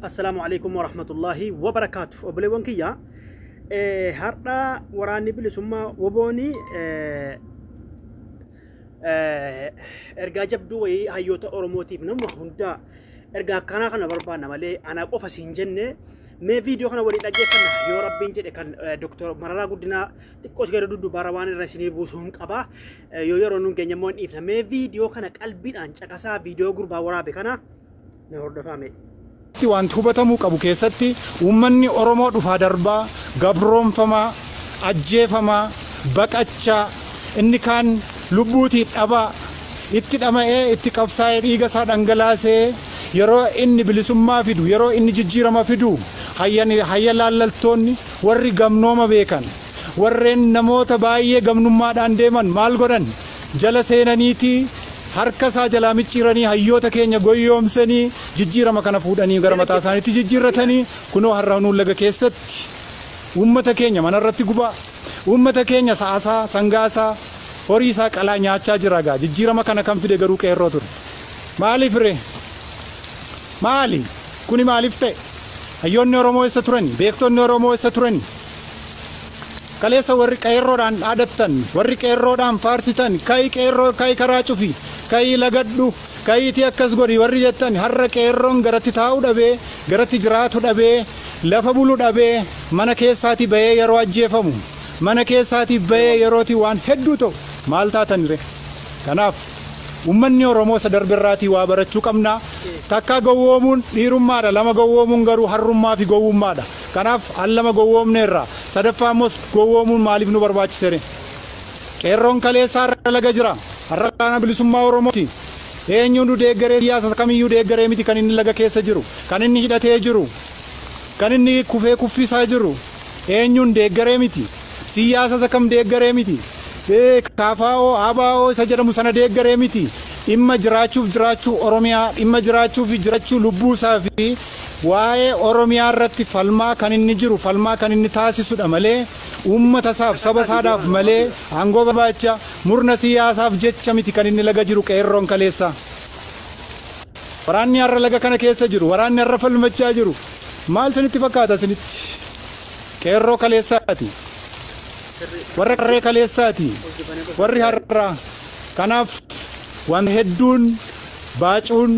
Assalaamu alaikum warahmatullaahi wabarakaatu. Obboleewwan kiyya, har'a waraanni bilisummaa woboonii ergaa jabduu wayii hayyoota Oromootiif nama hundaa ergaa akkanaa kana barbaanna malee ana qofa siin jenne. Mee viidiyoo kana waliin dhaggeeffanna yoo Rabbiin jedhe. Kan Dr. Mararaa Guddinaa xiqqoo gara duddubaara waan irra isinii buusuu hin qaba. Yoo yeroo nuun keenya immoo hin dhiifna. Mee viidiyoo kana qalbiidhaan caqasaa, viidiyoo gurbaa waraabe kana na hordofame. Wanti hubatamuu qabu keessatti uummanni Oromoo dhufaa darbaa, gabroonfamaa, ajjeefamaa, baqachaa, inni kaan lubbuutii dhabaa, itti dhama'ee, itti qabsaa'ee, dhiiga isaa dhangalaasee yeroo inni bilisummaa fidu, yeroo inni jijjiirama fidu, hayya laallaltoonni warri gamnooma beekan, warreen namoota baay'ee gamnummaadhaan deeman maal godhan? Jala seenaniitii harka isaa jalaa micciiranii, hayyoota keenya goyyoomsanii, jijjiirama kana fuudhanii gara mataa isaaniitti jijjiirratanii, kunoo har'a nuun laga keessatti uummata keenya manarratti gubaa, uummata keenya sa'aasaa, sangaasaa, horii isaa qalaa nyaachaa jira gaa. Jijjiirama kana kan fide garuu qeerroo ture. Maaliif ree? Maali kuni? Maaliif ta'e? Hayyoonni Oromoo eessa turani? Beektonni Oromoo eessa turani? Kaleessa warri qeerroodhaan dhaadattan, warri qeerroodhaan faarsitan, "Ka'i qeerroo, ka'i, karaa cufi, ka'i, lagadhu, ka'iitii akkas godhi," warri jettan, har'a qeerroon garatti taa'uu dhabee, garatti jiraatu dhabee, lafa bulu dhabee, mana keessaatii bahee yeroo ajjeefamu, mana keessaatii bahee yerootii waan hedduu ta'u maal taatanire? Kanaaf uummanni Oromoo isa darbirraatii waa barachuu qabna. Takka gowwoomuun dhiirummaadha, lama gowwoomuun garuu harrummaa fi gowwummaadha. Kanaaf al lama gowwoomneerra, sadaffaa immoo gowwoomuun maaliif nu barbaachisere? Qeerroon kaleessaa har'a laga jira. Har'a waraana bilisummaa Oromooti. Eenyuun deeggaree, siyaasa kamiyyuu deeggaree miti kan inni laga keessa jiru, kan inni hidhatee jiru, kan inni kufee kuffisaa jiru. Eenyuun deeggaree miti, siyaasa isa kam deeggaree miti, KFO, ABO isa jedhamu sana deeggaree miti. Dhimma jiraachuuf jiraachuu Oromiyaa, dhimma jiraachuu fi jiraachuu lubbuu isaa fi waa'ee Oromiyaa irratti falmaa kan inni jiru, falmaa kan inni taasisudha malee, uummata isaaf, saba isaadhaaf malee, aangoo barbaacha murna siyaasaaf jecha miti kan inni laga jiru qeerroon kaleessa. Waraanni har'a laga kana keessa jiru, waraanni har'a falmachaa jiru maal isinitti fakkaata isinitti? Qeerroo kaleessaati. Warra qarree kaleessaati. Warri har'aa. Kanaaf waan hedduun baacuun,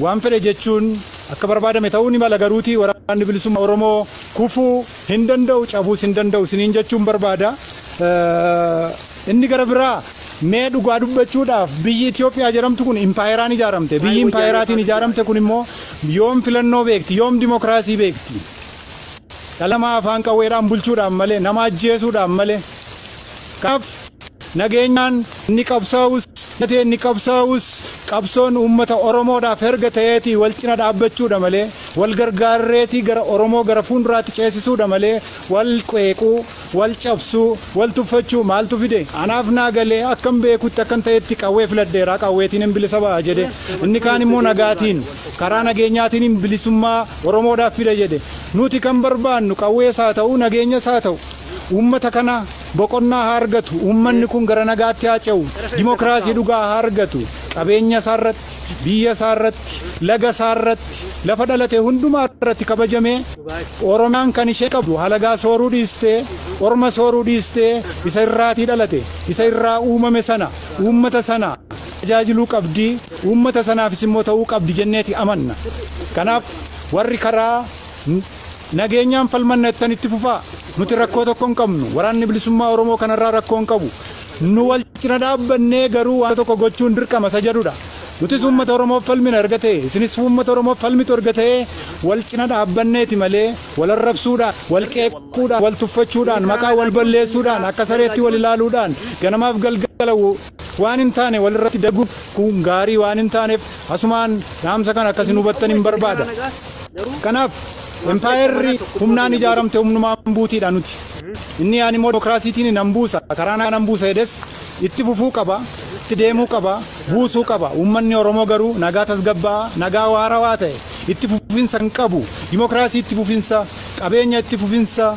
waan fedhe jechuun akka barbaadame ta'uu ni mala, garuutii waraanni bilisummaa Oromoo kufuu hin danda'u, cabuus hin danda'u isiniin jechuun barbaada. Inni gara biraa, mee dhugaa dubbachuudhaaf, biyyi Itoophiyaa jedhamtu kun impaayeraan ijaaramte. Biyyi impaayeraatiin ijaaramte kun immoo yoom filannoo beekti? Yoom dimokiraasii beekti? Dhala namaa afaan qawweedhaan bulchuudhaan malee, nama ajjeesuudhaan malee. Kanaaf nageenyaan inni qabsaa'us, inni qabsaa'us, qabsoon uummata Oromoodhaaf erga ta'eetii wal cina dhaabbachuudha malee, wal gargaarreetii gara Oromoo gara fuulduraatti ceesisuudha malee, wal qeequu, wal cabsuu, wal tuffachuu maaltu fide? Anaaf naa galee, akkam beekutti, akkan ta'etti qawwee filadheera, qawweetiin hin bilisa ba'a jedhe. Inni kaan immoo nagaatiin, karaa nageenyaatiin hin bilisummaa Oromoodhaaf fida jedhe. Nuti kan barbaannu qawwees haa ta'u, nageenyas haa ta'u, uummata kana boqonnaa haa argatu, uummanni kun gara nagaatti haa ce'u, dimokiraasii dhugaa haa argatu, qabeenya isaa irratti, biyya isaa irratti, laga isaa irratti, lafa dhalate hundumaa irratti kabajamee, Oromiyaan kan ishee qabdu halagaa sooruu dhiistee, orma sooruu dhiistee, isa irraatii dhalate, isa irraa uumame sana, uummata sana tajaajiluu qabdi, uummata sanaafis immoo ta'uu qabdi jenneeti amanna. Kanaaf warri karaa nageenyaan falmanna jettan itti fufaa. Nuti rakkoo tokko hin qabnu. Waraanni bilisummaa Oromoo kanarraa rakkoo hin qabu. Nu wal cina dhaabbannee garuu waan tokko gochuun dirqama isa jedhudha. Nutis uummata Oromoof falmina erga ta'e, isinis uummata Oromoof falmitu erga ta'e, wal cina dhaabbanneeti malee, wal arrabsuudhaan, wal qeequudhaan, wal tuffachuudhaan, maqaa wal balleessuudhaan, akka sareetti wal ilaaluudhaan, ganamaaf galgala waan hin taane walirratti daguun kun gaarii waan hin taaneef, asumaan dhaamsa kana akkasin hubattan hin barbaada. Kanaaf impaayerri humnaan ijaaramte humnumaan buutiidha nuti. Inni yaan immoo dimokiraasiitiin nan buusa, karaa nan buusa jedhes itti fufuu qaba, itti deemuu qaba, buusuu qaba. Uummanni Oromoo garuu nagaa tasgabbaa'aa, nagaa waarawaa ta'e, itti fufinsa hin qabu, dimokiraasii itti fufinsa, qabeenya itti fufinsa,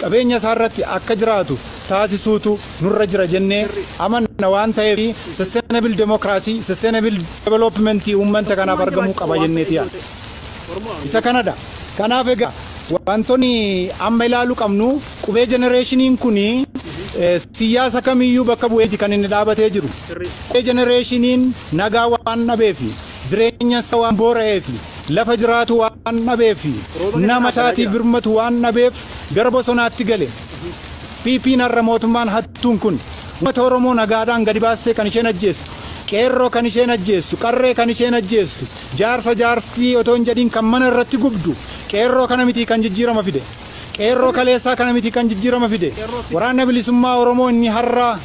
qabeenya isaarratti akka jiraatu taasisuutu nurra jira jennee amanna waan ta'eef, sustainable democracy, sustainable development uummata kanaaf argamuu qaba jenneeti yaadna. Isa kanadha. Kanaaf egaa wantoonni amma ilaaluu qabnu qubee jenereeshiniin kun siyaasa kamiyyuu bakka bu'eeti kan inni dhaabatee jiru. Qubee jenereeshiniin nagaa waan dhabeefi, jireenya isaa waan boora'eefi, lafa jiraatu waan dhabeefi, nama isaatiif birmatu waan dhabeef gara bosonaatti gale. PP'n har'a mootummaan hattuun kun uummata Oromoo nagaadhaan gadi baastee kan isheen ajjeestu, qeerroo kan isheen ajjeestu, qarree kan isheen ajjeestu, jaarsa jaarstii otoo hin jedhiin kan mana irratti gubdu, qeerroo kana miti kan jijjiirama fide. Qeerroo kaleessaa kana miti kan jijjiirama fide. Waraana bilisummaa Oromoo inni har'aa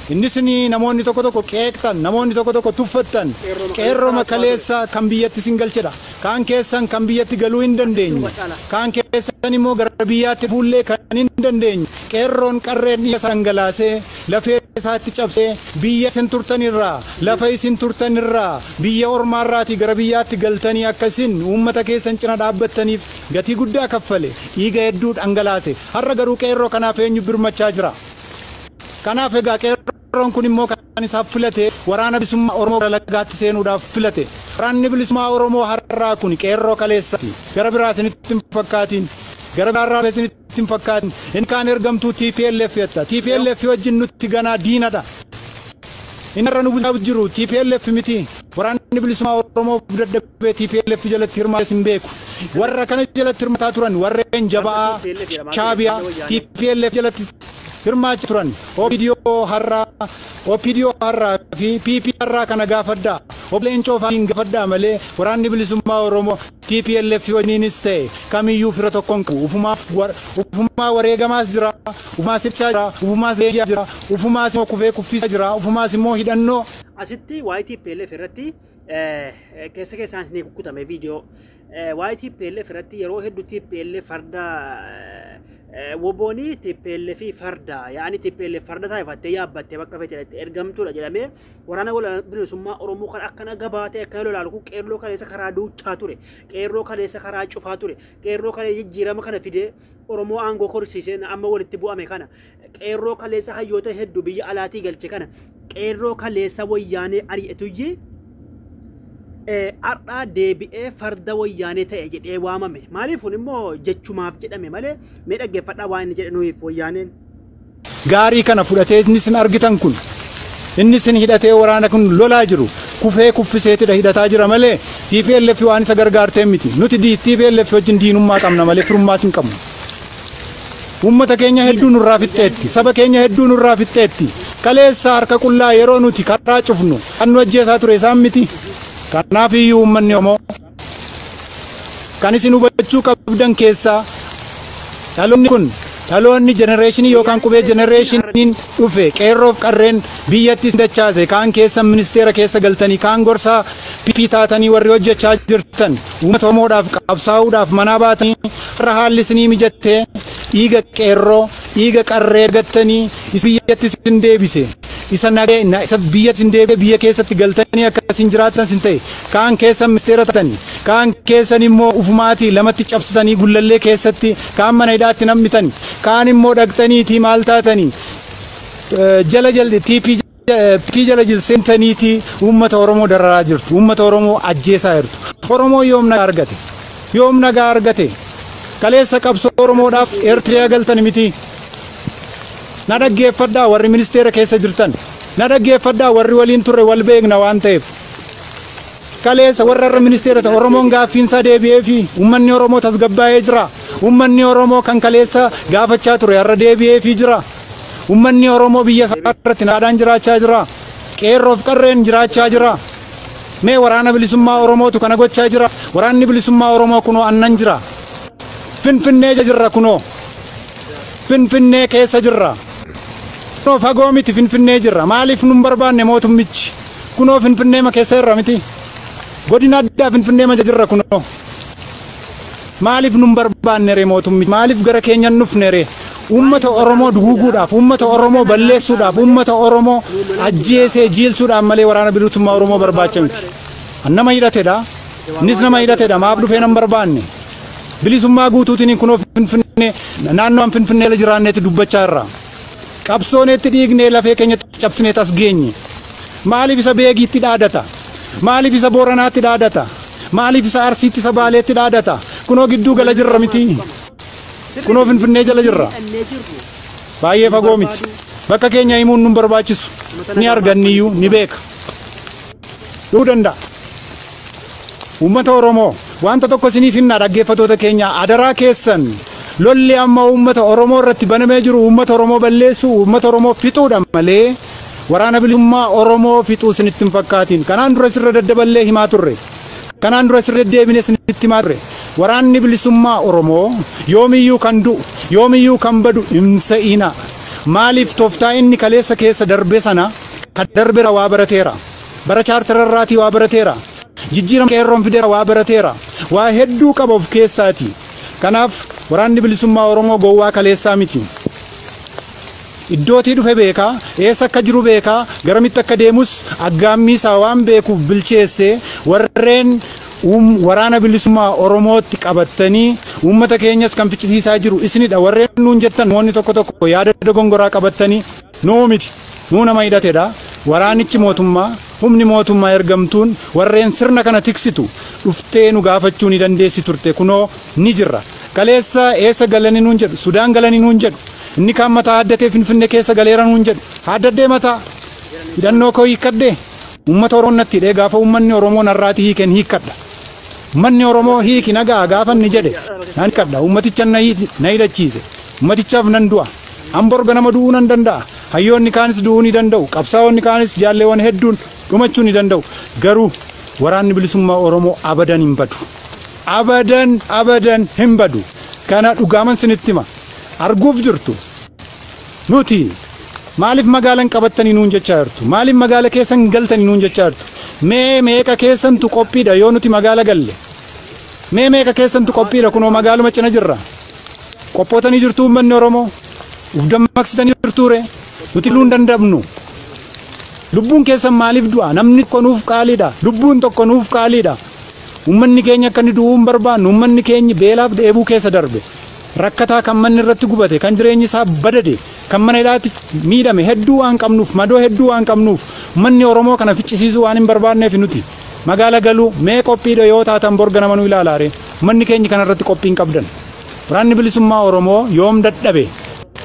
innis namoonni tokko tokko qeeqtan, namoonni tokko tokko tuffattan, qeerroo kaleessaa kan biyyatti sin galchedha. Kaan keessan kan biyyatti galuu hin dandeenye. Kaan keessan immoo gara biyyaatti fuullee kan hin dandeenye. Qeerroon qarreen dhiiga dhangalaasee lafee isaatti cabsee biyya isin turtanirraa, lafa isin turtanirraa, biyya ormaarraatii gara biyyaatti galtanii akkasiin uummata keessan cina dhaabbattaniif gatii guddaa kaffale, dhiiga hedduu dhangalaase. Har'a garuu qeerroo kanaaf eenyu birmachaa jira? Kanaaf egaa qeerroon kun immoo kan isaaf filate waraana bilisummaa Oromoo gara lagaatti seenuudhaaf filate. Waraanni bilisummaa Oromoo har'aa kun qeerroo kaleessaati. Gara biraa isinitti hin fakkaatiin. Gara biraarraa isinitti hin fakkaatiin. Inni kaan ergamtuu TPLF jetta. TPLF wajjin nutti ganaa diinadha. Inni har'a nu bulchaa jiru TPLF miti. Waraanni bilisummaa Oromoo dadhabee TPLF jalatti hirmaatee hin beeku. Warra kana jalatti hirmaataa turan warreen jabaa Shaabiyaa TPLF jalatti hirmaachaa turan. OPDO har'aa, OPDO har'aa fi PP har'aa kana gaafadhaa. Obbo Leencoo fa'aa gaafadhaa malee waraanni bilisummaa Oromoo TPLF wajjinis ta'e kamiyyuu fira tokko hin qabu. Ufumaa wareegamaas jira, ufumaas ibsaa jira, ufumaas leenji'aa jira, ufumaas immoo kufee kuffisaa jira, ufumaas immoo hidhannoo. Asitti waa'ee TPLF irratti keessa keessaan isin kukkutame viidiyoo. Waa'ee TPLF irratti yeroo hedduu TPLF farda woboonii TPLF farda yaa'anii TPLF farda taayifattee yaabbattee bakka feete ergamtuudha jedhamee waraana bilisummaa Oromoo kan akkana gabaa ta'e akkana lolaalu kun qeerroo kaleessa karaa duuchaa ture, qeerroo kaleessa karaa cufaa ture, qeerroo kaleessa jijjiirama kana fidee Oromoo aangoo korsiisee amma walitti bu'ame kana, qeerroo kaleessa hayyoota hedduu biyya alaatii galche kana, qeerroo kaleessa wayyaanee ari'atuyyee har'aa deebi'ee farda wayyaanee ta'e jedhee waamame. Maaliif kun immoo jechumaaf jedhame malee mee dhaggeeffadhaa waan inni jedhe nuyiif wayyaaneen. Gaarii kana fudhatee inni isin argitan kun inni isin hidhatee waraana kun lolaa jiru kufee kuffiseetidha hidhataa jira malee TPLF waan isa gargaartee miti. Nuti TPLF wajjin diinummaa qabna malee firummaas hin qabnu. Uummata keenya hedduu nurraa fixxeetti. Saba keenya hedduu nurraa fixxeetti. Kaleessa harka qullaa yeroo nuti karaa cufnu kan nu ajjeesaa ture isaan miti. Kanaaf iyyuu uummanni Oromoo kan isin hubachuu qabdan keessaa dhaloonni kun dhaloonni jenereeshinii yookaan qubee jenereeshiniin dhufe qeerroof qarreen biyyatti dachaase kaan keessan ministeera keessa galtanii kaan gorsaa PP taatanii warri hojjechaa jirtan uummata Oromoodhaaf qabsaa'uudhaaf manaa baatanii har'a haalli isinii mijattee dhiiga qeerroo dhiiga qarree argattanii biyyatti isin deebise. Isa nagee isa biyya isin deebise biyya keessatti galtanii akka isin jiraattan isin ta'e kaan keessan ministeera taatanii kaan keessan immoo ufumaatii lamatti cabsitanii gullallee keessatti kaan mana hidhaatti nammitanii kaan immoo dhaqxaniitii maal taatanii jala jalli TP jala jilseentaniitii uummata Oromoo dararaa jirtu, uummata Oromoo ajjeesaa jirtu. Oromoo yoom nagaa argate? Yoom nagaa argate? Kaleessa qabsoo Oromoodhaaf Eertiriyaa galtan miti. Na dhaggeeffadhaa warri ministeera keessa jirtan. Na dhaggeeffadhaa warri waliin turre wal beekna waan ta'eef. Kaleessa warra irra ministeera ta'e Oromoon gaaffiinsaa deebi'ee fi uummanni Oromoo tasgabbaa'ee jira. Uummanni Oromoo kan kaleessa gaafachaa ture har'a deebi'ee fi jira. Uummanni Oromoo biyya isaa irratti nagaadhaan jiraachaa jira. Qeerroof qarreen jiraachaa jira. Mee waraana bilisummaa Oromootu kana gochaa jira. Waraanni bilisummaa Oromoo kunoo annan jira. Finfinnee jirra kunoo. Finfinnee keessa jirra. Kunoo fagoo miti Finfinnee jirra. Maaliif nun barbaanne mootummichi? Kunoo Finfinnee ma keessa irra miti. Godina addaa Finfinnee ma jirra kunoo. Maaliif nun barbaanne ree mootummichi? Maaliif gara keenyan dhufne ree? Uummata Oromoo duguuguudhaaf, uummata Oromoo balleessuudhaaf, uummata Oromoo ajjeesee jiilsuudhaaf malee waraana bilisummaa Oromoo barbaacha miti. Nama hidhatedha. Innis nama hidhatedha. Maaf dhufee nan barbaanne? Bilisummaa guutuutiin kunoo Finfinnee naannoo Finfinnee jiraanneetti dubbachaa irra. Qabsooneetti dhiignee lafee keenyatti cabsinee tas geenye. Maaliif isa beegiitti dhaadata? Maaliif isa booranaatti dhaadata? Maaliif isa Arsiitti isa Baaleetti dhaadata? Kunoo gidduu gala jirra miti. Kunoo Finfinnee jala jirra. Baay'ee fagoo miti. Bakka keenya himuun nun barbaachisu. Ni arganniyyuu ni beeka. Dhuu danda'a. Uummata Oromoo wanta tokko isiniif hinnaa dhaggeeffatoota keenya adaraa keessan lolli amma uummata Oromoo irratti banamee jiru uummata Oromoo balleessu uummata Oromoo fixuudha malee waraana bilisummaa Oromoo fixuu isinitti hin fakkaatin. Kanaan dura sirra daddaballee himaa turre. Kanaan dura sirra deddeebine isinitti himaa turre. Waraanni bilisummaa Oromoo yoomiyyuu kan du'u yoomiyyuu kan badu hin se'ina. Maaliif tooftaa inni kaleessa keessa darbe sana kan darbeera waa barateera. Bara chaartararraatii waa barateera. Jijjiirama qeerroon fideera waa barateera. Waa hedduu qaba of keessaati. Kanaaf waraanni bilisummaa Oromoo gowwaa kaleessaa miti. Iddootii dhufe beekaa, eessa akka jiru beekaa, garamitti akka deemus aggaammii isaa waan beekuuf bilcheessee warreen waraana bilisummaa Oromootti qabattanii uummata keenyas kan ficcisiisaa jiru isinidha. Warreen nuun jettan namoonni tokko tokko yaada dogongoraa qabattanii nuu miti. Nuu nama hidhatedha. Waraanichi mootummaa, humni mootummaa ergamtuun warreen sirna kana tiksitu dhuftee nu gaafachuu ni dandeessi turte kunoo ni jirra. Kaleessa eessa galanii nuun jedhu, Sudaan galanii nuun jedhu, inni kaan mataa haddatee Finfinnee keessa galeera nuun jedhu. Haddadee mataa hidhannoo koo hiikkadhee uummata Oromoo natti hidhee gaafa uummanni Oromoo narraatii hiiken hiikkadha. Uummanni Oromoo hiiki nagaa gaafa inni jedhe nan hiikkadha. Uummaticha na hidhachiise. Uummatichaaf nan du'a. An borga nama du'uu nan danda'a. Hayyoonni kaanis du'uu ni danda'u. Qabsaa'onni kaanis jaalleewwan hedduun dhumachuu ni danda'u. Garuu waraanni bilisummaa Oromoo abadan hin badu. Abadan abadan hin badu. Kana dhugaaman sinitti hima. Arguuf jirtu. Nuti maaliif magaalan qabattanii nuun jechaa jirtu? Maaliif magaala keessan galtanii nuun jechaa jirtu? Mee meeqa keessantu qophiidha yoo nuti magaala galle? Mee meeqa keessantu qophiidha kunoo magaaluma cina jirra? Qophootanii jirtu uummanni Oromoo? Uf dammaqsitanii jirtuure? Nuti luu hin dandabnu. Lubbuun keessan maaliif du'a? Namni tokko nuuf qaaliidha. Lubbuun tokko nuuf qaaliidha. Uummanni keenya akka inni du'uu hin barbaannu. Uummanni keenya beelaaf dheebuu keessa darbe. Rakkataa kan manni irratti gubate, kan jireenyi isaa badade, kan mana hidhaatti miidhame hedduu waan qabnuuf, madoo hedduu waan qabnuuf, uummanni Oromoo kana ficcisiisuu waan hin barbaanneef nuti magaala galuu mee qophiidha yoo taatan borga nama nu ilaalaare. Uummanni keenya kana irratti qophii hin qabdan. Waraanni bilisummaa Oromoo yoom dadhabe?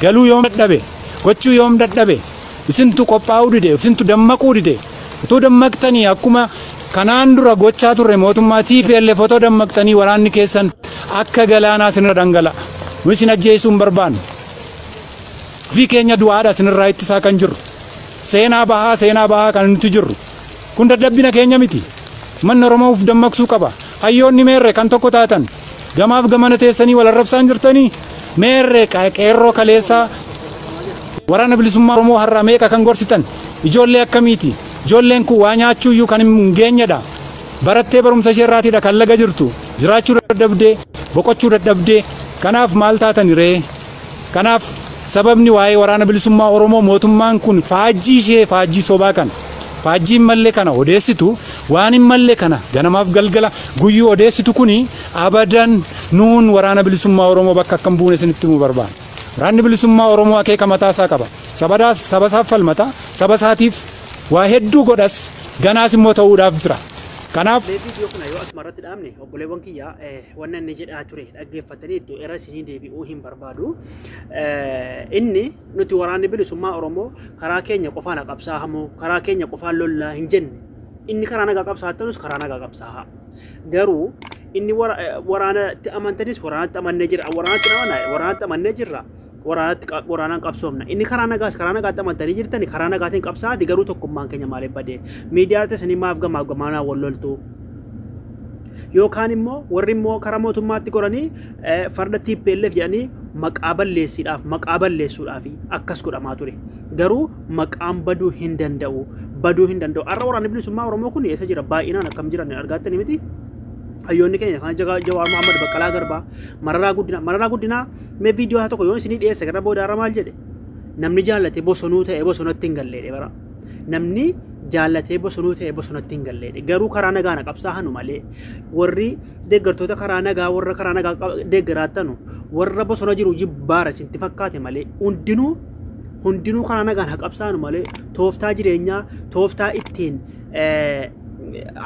Galuu yoom dadhabe? Gochuu yoom dadhabe? Isintu qophaa'uu dide, isintu dammaquu dide. Utuu dammaqtanii akkuma kanaan dura gochaa turre mootummaa TPLF otoo dammaqtanii waraanni keessan akka galaanaa isinirra dhangala'a. Nu isin ajjeesuu hin barbaannu. Ofii keenya du'aadha isinirraa ittisaa kan jirru. Seenaa bahaa kan nuti jirru. Kun dadhabbina keenya miti. Manni Oromoo uf dammaqsuu qaba. Hayyoonni meerre kan tokko taatan gamaaf gamana teessanii wal arrabsaan jirtanii meerre qeerroo kaleessaa waraana bilisummaa Oromoo har'a meeqa kan gorsitan ijoollee akkamiiti? Ijoolleen kun waa nyaachuu iyyuu kan hin geenyedha. Barattee barumsa ishee irraatiidha kan laga jirtu. Jiraachuu dadhabdee, boqochuu dadhabdee. Kanaaf maal taatani ree? Kanaaf sababni waa'ee waraana bilisummaa Oromoo mootummaan kun faajjii ishee faajjii sobaa kana faajjii hin malle kana odeessitu waan hin malle kana ganamaaf galgala guyyuu odeessitu kuni abadan nuun waraana bilisummaa Oromoo bakka akkam buune isinitti himuu barbaada. Waraanni bilisummaa Oromoo akeeka mataa isaa qaba. Saba isaaf falmata, saba isaatiif waa hedduu godhas ganaas immoo ta'uudhaaf jira. Kanaaf viidiyoo kana yoo asuma irratti dhaabne obboleewwan kiyya wanna inni jedhaa ture dhaggeeffatanii iddoo irra isinii deebi'uu hin barbaadu. Inni nuti waraanni bilisummaa Oromoo karaa keenya qofaan qabsaahamu karaa keenya qofaan lollaa hin jenne. Inni karaa nagaa qabsaa'attanus karaa nagaa qabsaaha. Garuu inni waraanatti amantanis waraanatti amannee jira. Waraanatti amanna waraanatti amannee jirra. Waraanatti waraanaan qabsoomna. Inni karaa nagaas karaa nagaatti amantanii jirtani karaa nagaatiin qabsaa'ati garuu tokkummaan keenya maaliif badee? Miidiyaa teessanii maaf gamaaf gamaanaa wal loltu? Yookaan immoo warri immoo karaa mootummaatti goranii farda TPLF jedhanii maqaa balleessiidhaaf maqaa balleessuudhaaf akkas godhamaa ture. Garuu maqaan baduu hin danda'u. Baduu hin danda'u. Har'a waraanni bilisummaa Oromoo kun eessa jira? Baay'inaan akkam jiran argaattanii miti? Hayyoonni keenya kan Jawaar Mohaammed Baqqalaa Garbaa, Mararaa Guddinaa mee viidiyoo isaa tokko yoo isinii dhiyeesse gara booda har'a maal jedhe? Namni jaallatee bosonuu ta'e bosonatti hin galleedhe bara. Namni jaallatee bosonuu ta'e bosonatti hin galleedhe. Garuu karaa nagaa na qabsaa'anu malee warri deeggartoota karaa nagaa warra karaa nagaa deeggaraattanu warra bosona jiru jibbaara isintti fakkaate malee hundinuu karaa nagaan haa qabsaa'anu malee tooftaa jireenyaa tooftaa ittiin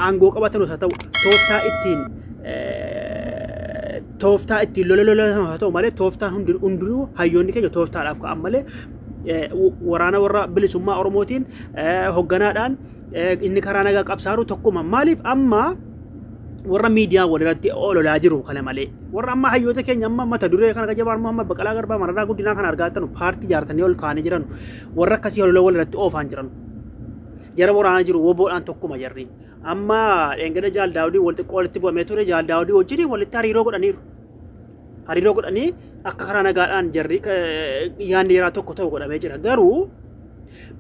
aangoo qabatan haa ta'u, tooftaa ittiin lola lolatan haa ta'u malee, tooftaan hundinuu hayyoonni keenya tooftaadhaaf ka'an malee, waraana warra bilisummaa Oromootiin hogganaadhaan inni karaa nagaa qabsaaru tokkuma. Maaliif amma warra miidiyaa walirratti ololaa jiru kana malee, warra amma hayyoota keenya amma mata duree kana Jawaar Muhammad, Baqqalaa Garbaa, Mararaa Guddinaa kana argaa jirtan, paartii ijaartanii ol kaa'anii jiran, warra akkasii olola walirratti oofaan jiran. Jara waraanaa jiru woboodhaan tokkuma jarri. Amma dheengada Jaal Daawudii wal xiqqoo walitti bu'amee ture, Jaal Daawudii wajjin walitti hariiroo godhaniiru. Hariiroo godhanii akka karaa nagaadhaan jarri yaadni yaraa tokko ta'u godhamee jira. Garuu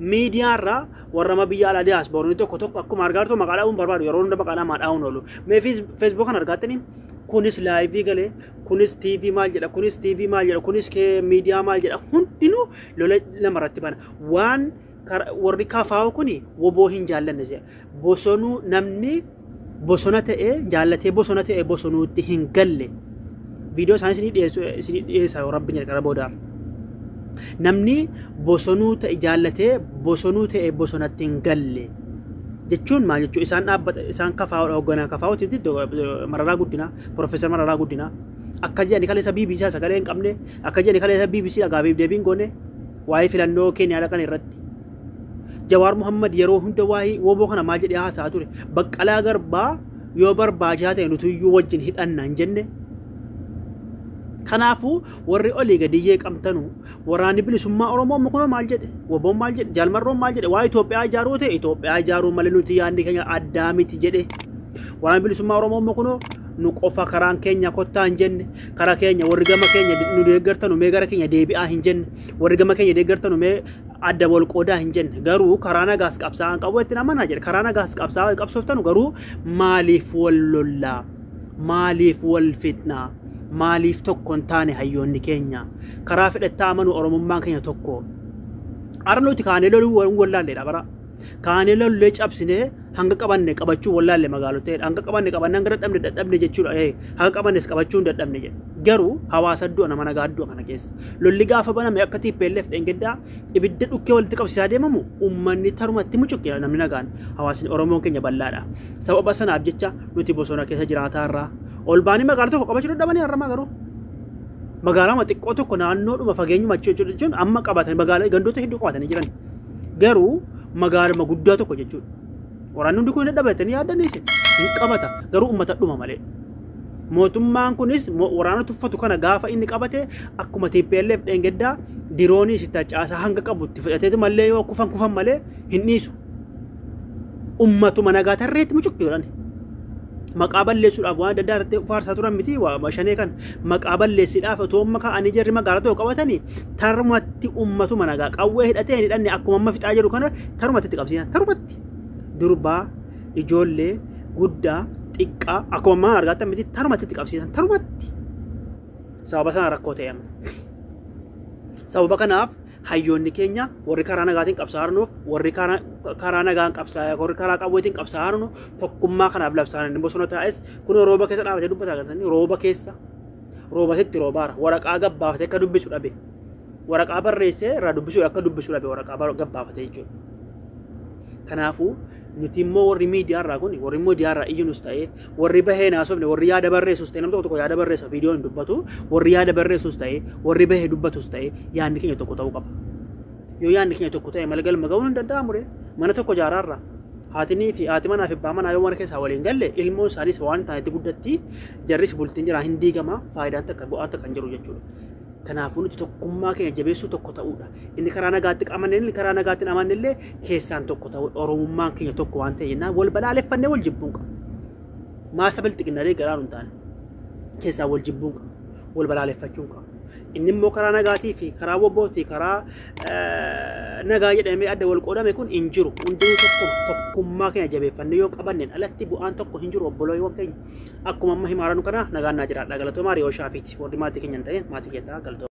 miidiyaarraa warra amma biyya alaa diyaaspooronni tokko tokko akkuma argaa jirtu, maqaa dhaa'uun barbaadu, yeroo hunda maqaa namaa dhaa'uun oolu. Mee Facebook kan argaattanii, kunis live galee, kunis TV maal jedha, kunis TV maal jedha, kunis miidiyaa maal jedha, hundinuu lola namarratti bana. Waan warri kafaa'u kuni woboo hin jaallanne si'a. Bosonuu namni bosona ta'ee jaallatee bosona ta'ee bosonuutti hin galle. Viidiyoo isaanii isinii dhiyeessa yoo Rabbi jedhe qara boodaa. Namni bosonuu ta'e jaallatee bosonuu ta'e bosonatti hin galle jechuun maal jechuu? Isaan dhaabbata isaan kafaa'uudha, hoogganaa kafaa'uuti Mararaa Guddinaa, Profeesar Mararaa Guddinaa akka jedhani kaleessa BBC sagalee hin qabne, akka jedhani kaleessa BBC dhagaafiif deebiin goone waa'ee filannoo Keeniyaa dhaqan irratti. Jawaar Muhammad yeroo hunda waa'ee woboo kana maal jedhee haasa'aa ture? Baqqalaa Garbaa yoo barbaachisaa ta'e nutuyyuu wajjin hidhanna hin jenne. Kanaafuu warri olii gadi jeeqamtanu, waraanni bilisummaa Oromoo amma kunoo maal jedhe? Woboon maal jedhe? Jaalmarroon maal jedhe? Waa Itoophiyaa ijaaruu ta'e Itoophiyaa ijaaruu malee nuti yaadni keenya addaa miti jedhe. Waraanni bilisummaa Oromoo amma kunoo nu qofa karaan keenya kottaa hin jenne, karaa keenya warri gama keenya nu deeggartanu mee gara keenya deebi'aa hin jenne, warri gama keenya deeggartanu mee adda wal qoodaa hin jenne, garuu karaa nagaas qabsaa'aan qabu itti amanaa jedhe. Karaa nagaas qabsaa'aa qabsooftanu, garuu maaliif wal lollaa? Maaliif wal fitnaa? Maaliif tokko hin taane hayyoonni keenya? Karaa fedhattaa amanu, Oromummaan keenya tokko. Har'a nuti kaanee loluu wallaalleedha bara. Kaanee lollee cabsinee hanga qabanne qabachuu wallaalle, magaalotee hanga qabanne qabanne, hanga dadhabne dadhabne jechuudha. Hanga qabannes qabachuu hin dadhabne jedhe. Garuu hawaasa du'a, nama nagaa du'a kana keessa. Lolli gaafa baname akka TPLF dheengaddaa ibidda dhukkee walitti qabsiisaa deemamu, uummanni tarumatti mucuqqeera, namni nagaan, hawaasni Oromoon keenya bal'aadha. Sababa sanaaf jecha nuti bosona keessa jiraataa irraa ol baanii magaalaa tokko qabachuu dadhabanii har'amaa, garuu magaalaa xiqqoo tokko naannoodhuma fageenyuma jechuun amma qabatanii magaalaa gandoota hedduu qabatanii jiran. Garuu magaaluma guddaa tokko jechuudha. Waraanni hundi kun dadhabatanii yaadaniis hin qabata, garuu uummata dhuma malee. Mootummaan kunis waraana tuffatu kana gaafa inni qabate akkuma TPLF dheengaddaa diroonii sitta caasaa hanga qabu itti fudhateetu malee yoo kufan kufan malee hin dhiisu. Uummatuma nagaa tarreetti mucuqqi godhan. Maqaa balleessuudhaaf waan adda addaa irratti faarsaa turan miti, waa shanee kan maqaa balleessuudhaaf otoo amma ka'anii jarri magaalaa tokko qabatanii tarumatti uummatuma nagaa qawwee hidhatee hin hidhanne akkuma amma fixaa jiru kana tarumatti itti qabsiisan, tarumatti durbaa, ijoollee, guddaa, xiqqaa akkuma ammaa argaatan miti, tarumatti itti qabsiisan tarumatti. Sababa sana rakkoo ta'e amma. Sababa kanaaf hayyoonni keenya warri karaa nagaatiin qabsaa'arnuuf, warri karaa nagaan qabsaa'aa, warri karaa qawweetiin qabsaa'arnu tokkummaa kanaaf labsaan. Inni bosona taa'es kun rooba keessa dhaabatee dubbataa agartanii, rooba keessa roobasitti roobaara waraqaa gabbaafatee akka dubbisu dhabe, waraqaa barreessee irraa dubbisu akka dubbisu dhabe, waraqaa gabbaafatee jechuudha. Kanaafuu nuti immoo warri miidiyaa irraa kun, warri miidiyaa irraa iyyinus ta'ee, warri bahee naasofne, warri yaada barreessus ta'e, namni tokko tokko yaada barreessa, viidiyoo hin dubbatu, warri yaada barreessus ta'e, warri bahee dubbatus ta'e, yaadni keenya tokko ta'uu qaba. Yoo yaadni keenya tokko ta'e malee galma ga'uun hin danda'amu ree. Mana tokko ijaaraarra. Haatinii fi haati manaa fi abbaa manaa yoo mana keessaa waliin galle, ilmoon isaaniis waan taanetti guddatti, jarris bultiin jiraa hin diigama, faayidaan takka bu'aan takka hin jiru jechuudha. Kanaafuu nuti tokkummaa keenya jabeessuu, tokko ta'uudha. Inni karaa nagaatti qamanne, inni karaa nagaatti hin amanne illee keessaan tokko ta'uudha. Oromummaan keenya tokko waan ta'e jennaan wal balaaleffannee wal jibbuun qaba. Maasa bilxiginnaalee garaa nu hin taane. Keessaan wal jibbuun qaba. Wal balaaleffachuun qaba. Inni immoo karaa nagaatii fi karaa wobbootii karaa nagaa jedhamee adda wal qoodame kun hin jiru. Hundinuu tokko, tokkummaa keenya jabeeffannee yoo qabanneen alatti bu'aan tokko hin jiru, obboloowwan keenya. Akkuma amma himaaranu kana nagaan naa jiraadha. Galatoomaa. Riyoo Shaafiiti. Warri maatii keenya hin ta'in maatii keenya ta'a. Galatooma.